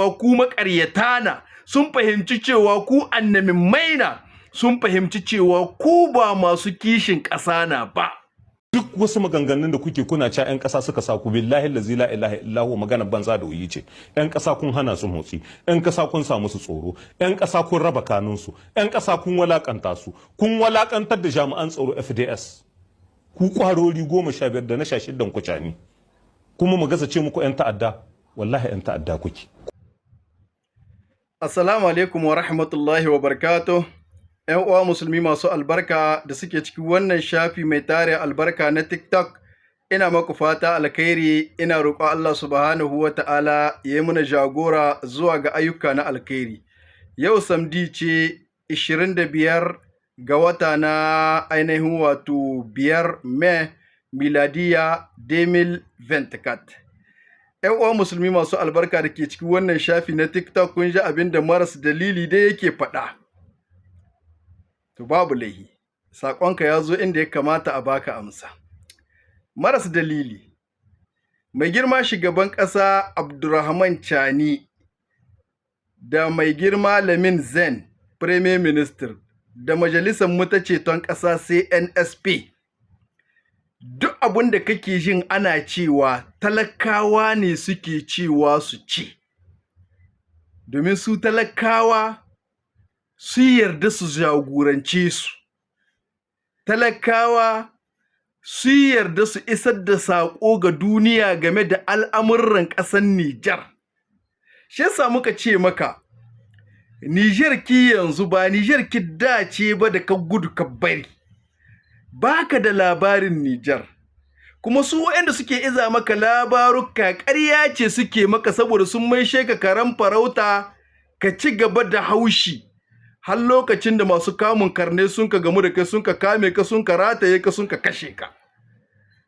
Ku maƙaryata na, sun fahimci cewa ku annamimmai na, sun fahimci cewa ku ba masu kishin ƙasa na ba. Duk wasu maganganun da kuke kuna cewa 'yan ƙasa suka sa ku, billahi lazi la ilaha illahu, magana banza da wuyi ce. 'Yan ƙasa kun hana su motsi, 'yan ƙasa kun sa musu tsoro, 'yan ƙasa kun raba kanunsu, 'yan ƙasa kun walakanta su, kun walakantar da jami'an tsaro FDS. Ku kwarori 15 da na 16 kucani, kuma mu gaza ce muku 'yan ta'adda. Wallahi 'yan ta'adda kuke. Assalamu alaikum wa rahmatullahi wa barakatuh. ‘Yan uwa musulmi masu albarka da suke cikin wannan shafi mai tare albarka na TikTok, ina maku fata alkhairi, ina roƙo Allah subhanahu wa ta'ala ya yi muna jagora zuwa ga ayyuka na alkhairi. Yau samedi ce, 25 ga wata na ainihin wato 5 Mai, miladiya 2024. ‘Yan uwa musulmi masu albarka da ke cikin wannan shafi na TikTok, kun ji abin da maras dalili dai yake faɗa. To, babu laihi, saƙonka ya zo inda ya kamata a baka amsa. Maras dalili, mai girma shugaban ƙasa Abdurrahman Chani da mai girma Lamin Zen, Premier Minister, da majalisar mu ta ceton ƙasa CNSP, duk abin da kake jin ana cewa, talakawa ne suke cewa su ce, domin su talakawa su yarda su jagorance su, talakawa su yarda su isar da saƙo ga duniya game da al'amuran ƙasar Nijar. Shi yasa muka ce maka, Nijar ki yanzu ba Nijar ki dace ba da ka gudu ka bari. Baka da labarin Nijar. Kuma su waɗanda suke iza maka labaruka, ƙarya ce suke maka, saboda sun maishe ka karen farauta ka ci gaba da haushi har lokacin da masu kamun karne sun ka gamu da kai, sun ka kame ka, sun ka rataye ka, sun ka kashe ka.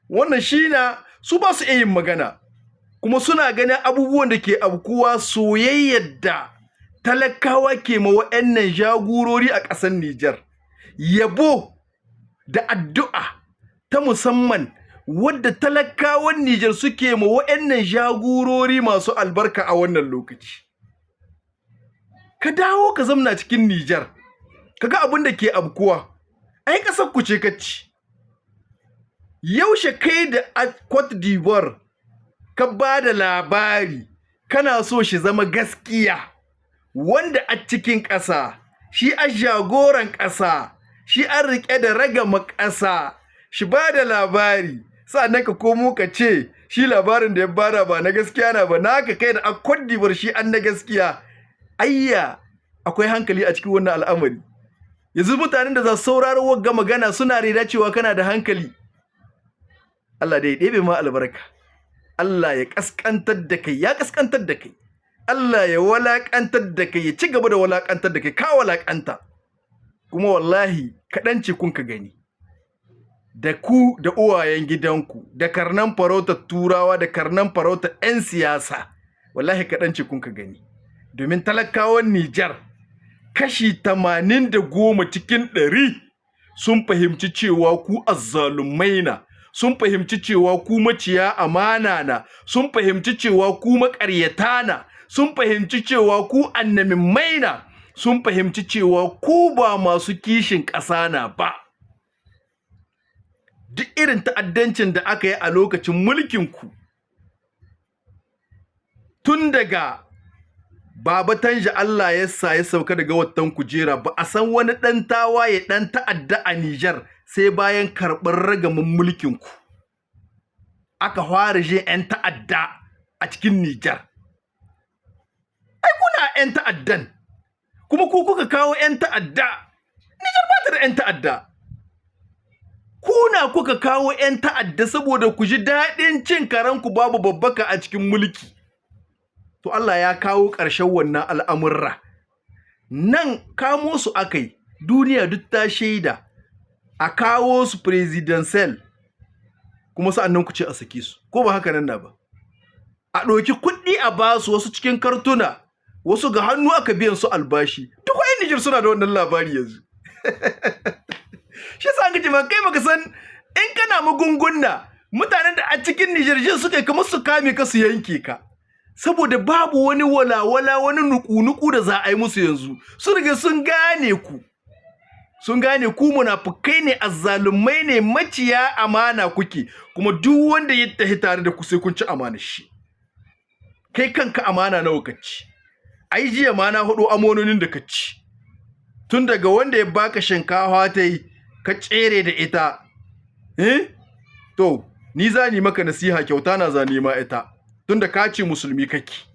Wannan shi na su ba su iya yin magana, kuma suna ganin abubuwan da ke abkuwa, soyayyar da talakawa ke ma wa'annan jagorori a ƙasar Nijar, yabo da addu'a ta musamman wadda talakawan Nijar suke ma wa'annan jagorori masu albarka a wannan lokaci. Ka dawo ka zamna cikin Nijar, kaga abin da ke abkuwa, ai ƙasar ku ce kacci. Yaushe kai da Cote d'Ivoire ka ba da labari kana so shi zama gaskiya, wanda a cikin ƙasa, shi a jagoran ƙasa, shi an riƙe da ragama ƙasa, shi ba da labari, sa'annan ka komo ka ce shi labarin da ya bada ba na gaskiya na ba, naka kai da a Cote d'Ivoire shi an na gaskiya? Ayya, akwai hankali a cikin wannan al'amari? Yanzu mutanen da za su sauraro wagga magana suna reda cewa kana da hankali? Allah da ya ɗebe ma albarka, Allah ya kaskantar da kai, ya kaskantar da kai, Allah ya walakantar da kai, ya ci gaba da walakantar da kai. Ka walakanta, kuma wallahi kaɗan ce kun ka gani da ku da uwayen gidanku da karnan farautar turawa da karnan farautar 'yan siyasa. Wallahi kaɗan ce kun ka gani, domin talakawan Nijar kashi 80% sun fahimci cewa ku azzalumai na, sun fahimci cewa ku maciya amana na, sun fahimci cewa ku maƙaryata na, sun fahimci cewa ku annamimmai na, sun fahimci cewa ku ba masu kishin ƙasa na ba. Duk irin ta'addancin da aka yi a lokacin mulkin ku, tun daga Baba Tanja Allah ya sa ya sauka daga wattan kujera, ba a san wani ɗan tawaye, ɗan ta'adda a Nijar, sai bayan karɓar ragamin mulkin ku aka fara jin 'yan ta'adda a cikin Nijar. Ai kuna 'yan ta'addan, kuma ku kuka kawo 'yan ta'adda. Nijar ba ta da 'yan ta'adda. Kuna kuka kawo 'yan ta'adda saboda ku ji daɗin cin karanku babu babbaka a cikin mulki. To, Allah ya kawo ƙarshen wannan al'amurra. Nan kamo su akai, duniya duk ta shaida, a kawo su presidential, kuma sa'annan ku ce a sake su, ko ba haka nan na ba? A ɗauki kuɗi a ba su, wasu cikin kartuna, wasu ga hannu aka biyan su albashi. Duk wa'yan Nijar suna da wannan labari yanzu. Shi yasa an ce ma kai baka san in kana magunguna, mutanen da a cikin Nijar jin suka yi kamar su kame ka su yanke ka. Saboda babu wani walawala, wani nuku-nuku da za a yi musu yanzu. Sun riga sun gane ku. Sun gane ku munafukai ne, azzalumai ne, maciya amana kuke. Kuma duk wanda ya tafi tare da ku, sai kun ci amana shi. Kai kanka, amana nawa ka ci? Ai jiya ma na hudu amononin da ka ci. Tun daga wanda ya baka shinkafa ta yi, ka tsere da ita. Eh? To, ni za ni maka nasiha, kyauta na za ni ma ita. Tunda ka ce musulmi kake.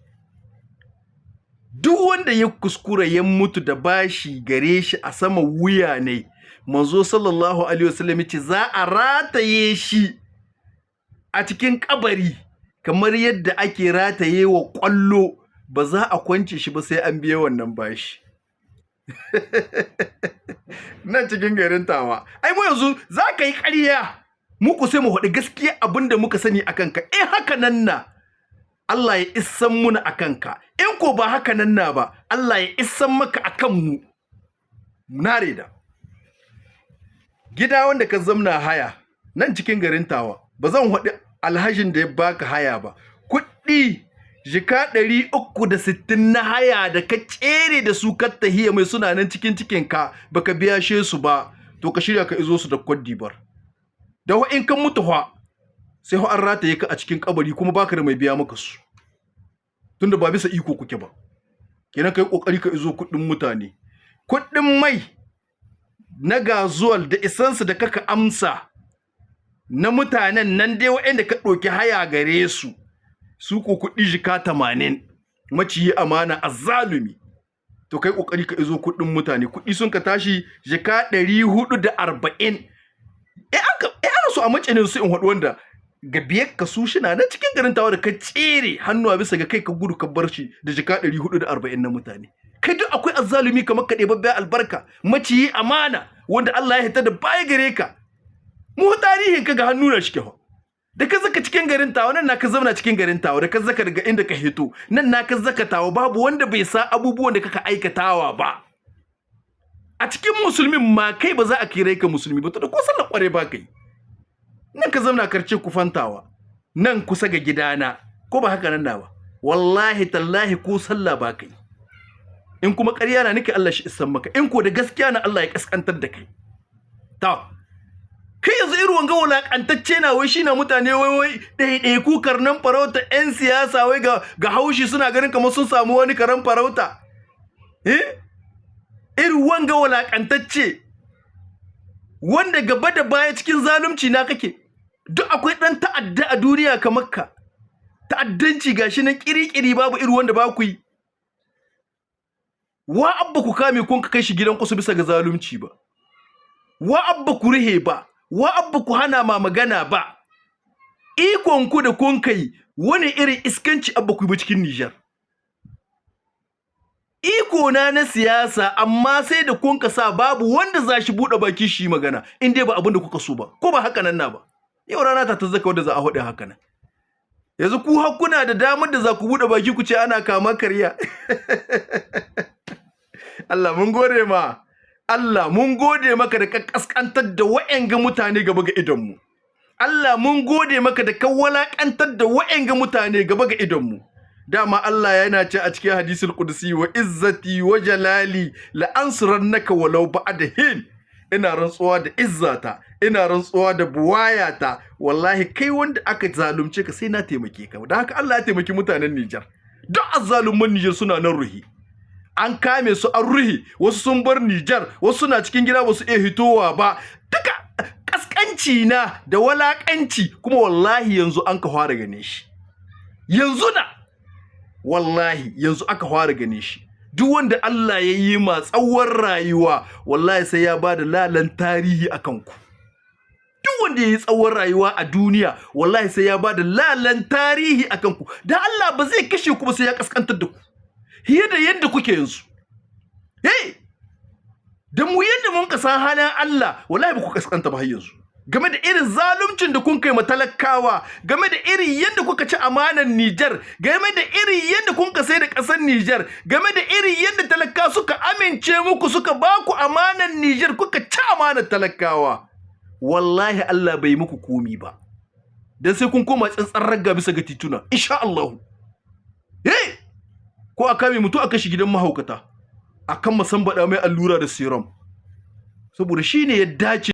Duk wanda ya kuskura ya mutu da bashi gare shi a sama wuya ne, manzo sallallahu alaihi wasallam ce za a rataye shi a cikin kabari kamar yadda ake rataye wa ƙwallo, ba za a kwance shi ba sai an biya wannan bashi. Nan cikin garin Tawa, ai mu yanzu za ka yi ƙarya, muku sai mu haɗu gaskiya abin da muka sani a kanka. In haka nan na, Allah ya isan muna a kanka. In ko ba haka nan na ba, Allah ya isan maka a kanmu. Na reda gida wanda ka zamna haya nan cikin garin Tawa, ba zan haɗu alhajin da ya baka haya ba. Kuɗi jika 360 na haya da ka tsere da su ka tahiya mai, suna nan cikin cikinka, baka biya she su ba. To, ka shirya ka izo su da Cote d'Ivoire. Da wa in kan mutu fa, sai an rataye ka a cikin kabari, kuma baka da mai biya maka su, tunda ba bisa iko kuke ba. Kenan kai kokari ka izo kuɗin mutane. Kuɗin mai na gazuwal da isansu da kaka amsa na mutanen nan dai, waɗanda ka ɗauki haya gare su, su ko kuɗi jika 80, maciyi amana, azzalumi. To, kai kokari ka izo kuɗin mutane. Kuɗi sun ka tashi jika 440. Eh, aka so a macinin su in haɗu wanda ga biyar ka su shi na nan cikin garin Tawa da ka tsere hannuwa bisa ga kai, ka gudu ka bar shi da jika 440 na mutane. Kai, duk akwai azzalumi kamar ka, ɗebabben albarka, maciyi amana, wanda Allah ya hita da baya gare ka? Mu tarihin ka ga hannu na shi fa. Da ka zaka cikin garin Tawa, nan na ka zauna cikin garin Tawa, da ka zaka daga inda ka hito nan na ka zaka Tawa, babu wanda bai sa abubuwan da kaka aikatawa ba. A cikin musulmin ma kai ba za a kire ka musulmi ba, to da ko sallar kware ba kai. Nan ka zauna karce kufantawa nan kusa ga gidana, ko ba haka nan na ba? Wallahi tallahi, ko sallah ba kai. In kuma ƙarya na nake, Allah shi isan maka. In ko da gaskiya na, Allah ya kaskantar da kai. Ta kai yanzu irin wanga wulaƙantacce na, wai shi na mutane wai ɗaiɗaiku karnan farauta 'yan siyasa, wai ga haushi suna ganin kamar sun samu wani karan farauta. Eh, irin wanga wulaƙantacce wanda gaba da baya cikin zalunci na kake. Duk akwai ɗan ta'adda a duniya kamar ka? Ta'addanci gashi nan kirikiri, babu irin wanda ba ku yi. Wa abba ku kame kun ka kai shi gidan kusu bisa ga zalunci ba? Wa abba ku rihe ba? Wa abba ku hana ma magana ba? Ikon ku da kun kai, wani irin iskanci abba ku yi ba cikin Nijar? Iko na na siyasa, amma sai da kun ka sa babu wanda za shi buɗe baki shi magana in dai ba abin da kuka so ba. Ko ba haka nan na ba? Yau rana ta ta zaka wanda za a haɗe haka nan. Yanzu ku hakuna da damar da za ku buɗe baki ku ce ana kama karya. Allah mun gode ma, Allah mun gode maka da ka kaskantar da wa'anga mutane gaba ga idonmu. Allah mun gode maka da ka walakantar da wa'anga mutane gaba ga idonmu. Dama Allah yana ce a cikin hadisul qudsi: "Wa izzati wa jalali la ansurannaka walau ba'da hin." Ina rantsuwa da izzata, ina rantsuwa da buwayata, wallahi kai wanda aka zalunce ka, sai na taimake ka. Don haka Allah ya taimaki mutanen Nijar. Duk azzaluman Nijar suna nan ruhi, an kame su an ruhi. Wasu sun bar Nijar, wasu suna cikin gida ba su iya hitowa ba. Duka kaskanci na da walakanci kuma, wallahi yanzu an ka fara gane shi. Yanzu na, wallahi yanzu aka fara gane shi. Duk wanda Allah ya yi ma tsawon rayuwa, wallahi sai ya ba da lalan tarihi a kanku. Duk wanda ya yi tsawon rayuwa a duniya, wallahi sai ya ba da lalan tarihi a kanku. Dan Allah ba zai kashe ku ba sai ya kaskantar da ku fiye da yadda kuke yanzu. Hey, da mu yadda mun ka san halin Allah, wallahi ba ku kaskanta ba har yanzu, game da irin zaluncin da kun kai ma talakawa, game da irin yadda kuka ci amanan Nijar, game da irin yadda kun ka sai da ƙasar Nijar, game da irin yadda talakawa suka amince muku, suka ba ku amanan Nijar, kuka ci amanan talakawa. Wallahi Allah bai muku komi ba, dan sai kun koma tsantsar ragga bisa ga tituna, insha Allah. Eh, ko a kame mutu a kashi gidan mahaukata akan masambaɗa mai allura da serum, saboda shine ya dace.